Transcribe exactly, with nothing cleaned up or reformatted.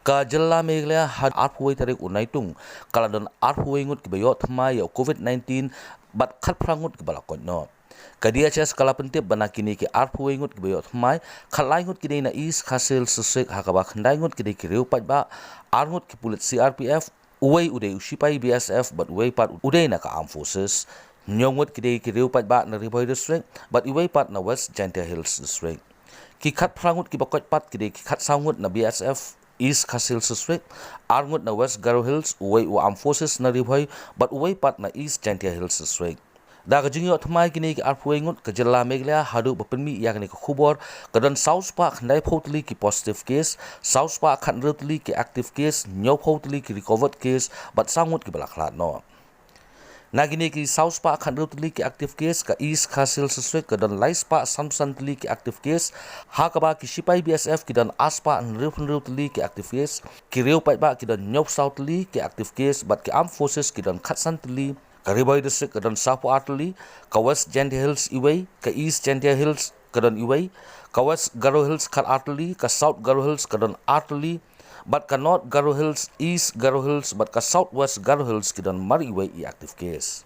Ka jylla Meghalaya ha ka arphew wei tarik u Naitung ka la don arphew wei ngut kiba ïoh thymmai ïa u COVID nineteen bad khatphra ngut kiba la koit noh. Ka D H S ka la pyntip ba na kine ki arphew wei ngut kiba ïoh thymmai, khatlai ngut ki dei na East Khasi Hills District, ha kaba khyndai ngut ki dei ki riew paidbah, ar ngut ki pulit C R P F, uwei u dei u shipai B S F bad uwei pat u dei na ka Armed Forces. Hynñiew ngut ki dei ki riew paidbah na Ri Bhoi District bad uwei pat na West Jaintia Hills District. Ki khatphra ngut kiba koit pat ki dei ki khatsaw ngut na B S F East Khasi Hills District, ar ngut na West Garo Hills, uwei u Armed Forces na Ri Bhoi bad uwei pat na East Jaintia Hills District. Da ka jingïoh thymmai kine ki arphew wei ngut, ka jylla Meghalaya haduh ba pynmih ïa kane ka khubor ka don saw spah khyndaiphew tylli ki positive case, saw spah khathynriew tylli ki active case, hynñiewphew tylli ki recovered case bad saw ngut kiba la khlad noh. Na kine ki saw spah khathynriew tylli ki active case, ka East Khasi Hills District ka don lai spah sanphew san tylli ki active case, ha kaba ki shipai B S F ki don ar spah hynriewphew hynriew tylli ki active case, ki riew paidbah ki don hynñiewphew saw tylli ki active case bad ki Armed Forces ki don khatsan tylli. Ka Ri Bhoi District ka don sawphew ar tylli, ka West Jaintia Hills iwei, ka East Jaintia Hills ka don iwei, ka West Garo Hills khatar tylli, ka South Garo Hills ka don ar tylli, bad ka North Garo Hills, East Garo Hills bad ka South West Garo Hills ki don mar iwei i active case.